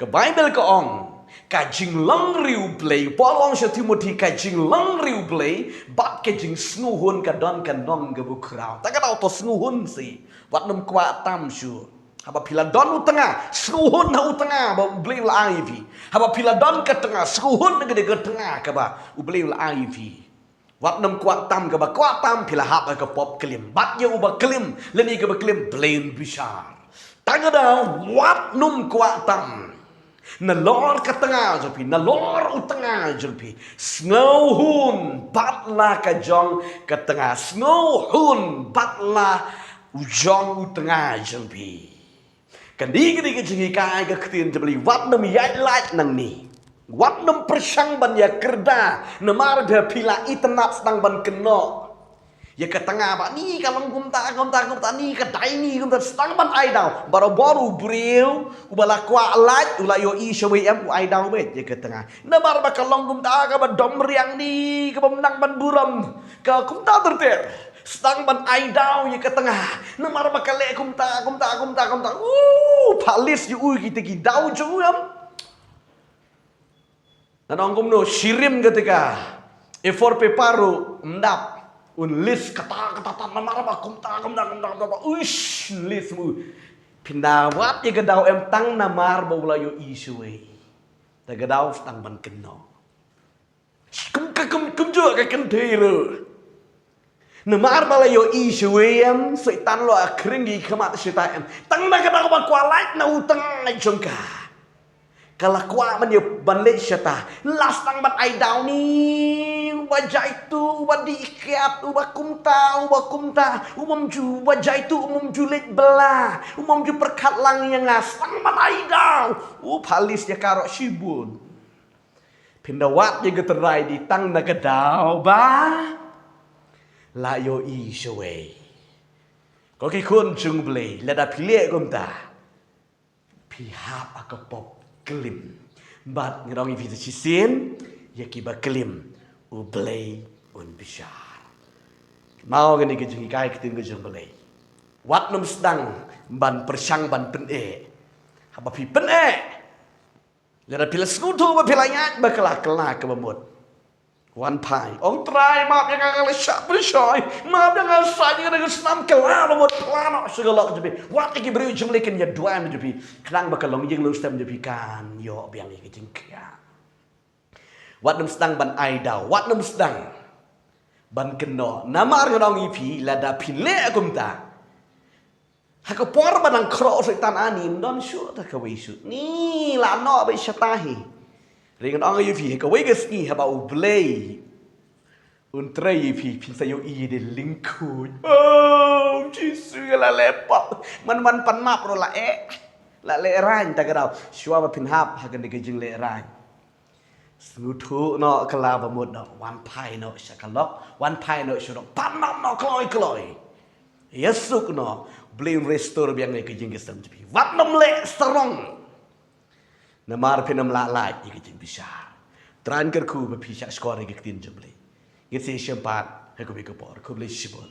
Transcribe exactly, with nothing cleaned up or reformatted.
Ka Baibl ka ong, ka jinglong ri U Blei, Paul ong sha Timothy, ka jinglong ri U Blei bad ka jingsngewhun ka don ka nong kaba khraw. Ta ka daw to sngewhun sih, wat nym kwah tam shuh. Haba phi la don u tnga, sngewhun ha u tnga ba U Blei u la ai ïa phi. Haba phi la don ka tnga, sngewhun ha ka tnga kaba U Blei u la ai ïa phi. Wat nym kwah tam, kaba kwah tam phi la hap ha ka pop klim. Bad ïa uba klim, lane kaba klim, Blei un bishar. Ta ka daw, wat nym kwah tam. Nalor ka tnga jong phi, nalor u tnga jong phi, sngewhun bad la ka jong ka tnga, sngewhun bad la u jong u tnga jong phi. Kane ka dei ka jinghikai ka ktien jong U Blei, wat nym ïaid lait nangne. Wat nym pyrshang ban ïa kyrda, namar ba phi la itynnad sdang ban kynnoh ïa ka tnga ba ni ka long kumta, kumta, kumta, ni ka dei ni kumta, sdang ban ai daw. Barabor u briew uba la kwah lait u la ïohi shawei em, u ai daw beit ïa ka tnga. Namar ba ka long kumta, kaba dom riang ni, kaba mynta ban burom, ka kumta ter ter. Sdang ban ai daw ïa ka tnga. Namar ba ka leh kumta, kumta, kumta, kumta. Uh, pha list ïa u kita ki daw jong u em. Ngan ong kumno, shirim kata ka A four paper ruh ym dap. Un list kata, kata, kata, namar ba kumta, kumta, kumta, kumta, kumta. Uish, list mo. Phin da wad ïa ka daw em tang namar ba u la ïohi shawei. Ta ka daw sdang ban kynnoh. Kum ka, kum, kumjuh ka kynthei ruh. Namar ba la ïohi shawei em, Soitan ruh u khring ïa ka khmat shatai em. Tang na ka daw ba kwah lait na u tnga jong ka, ka la kwah ban ïa, ban leit shata. La sdang ban ai daw ni, uba jaitu, uba dih kiad, uba kumta, uba kumta, u bym ju, uba jaitu, u bym ju leit bylla, u bym ju pyrkhat lang ïa nga, sdang ban ai daw. U pha list ïa ka ruh shibun. Phin da wad ïa ka trai dei tang na ka daw ba la ïohi shawei. Ko ki khun jong U Blei, lada phi leh kumta, phi hap ha ka pop klim. Bad ngan ong ïa phi sa shisien, ïa kiba klim U Blei un bishar. Mao kane ka jinghikai ka ktien ka jong U Blei. Wat nym sdang ban pyrshang ban pyneh. Haba phi pyneh, lada phi la sngewthuh ba phi la ïaid ba kylla, kylla kaba mut. Wan phai. Ong Trai, map ïa nga, nga la shah pynshoi. Map ïa nga, sa ïa nga da ka snam, kylla ba mut, kylla noh sha ka lok jong phi. Wat ïa ki briew jong U Blei kin ïa duwai na jong phi. Khnang ba ka longïing longstem jong phi kan ïoh biang ïa ka jingkhiah. Wat nym sdang ban ai daw, wat nym sdang ban kynnoh. Namar ngan ong ïa phi, lada phi leh kumta, ha ka por ba dang khroh Soitan ani, ym don shuh ta kawei shuh. Ni la noh beit shata hi. Hynrei ngan ong ïa phi, ha kawei ka sngi haba U Blei un trei ïa phi, phin sa ïohi ïa u lyngkhuid. Oh, Jisu, nga la leh pap. Man, man pan map ruh la eh. La lehraiñ ta ka daw. Shuwa ba phin hap ha kane ka jinglehraiñ, sngewthuh noh, kylla ba mut noh, wan phai noh sha ka lok, wan phai noh sha u rong, pan map noh kloi kloi. Ïasuk noh, U Blei un restore biang ïa ka jingïaseng jong phi. Wat nym leh sarong. Namar phin ym lah lait ïa ka jingbishar. Trai un kyrkhu ba phi shah shkor ïa ka ktien jong U Blei. Ngin sa ïashem pat ha kawei ka por. Khublei shibun.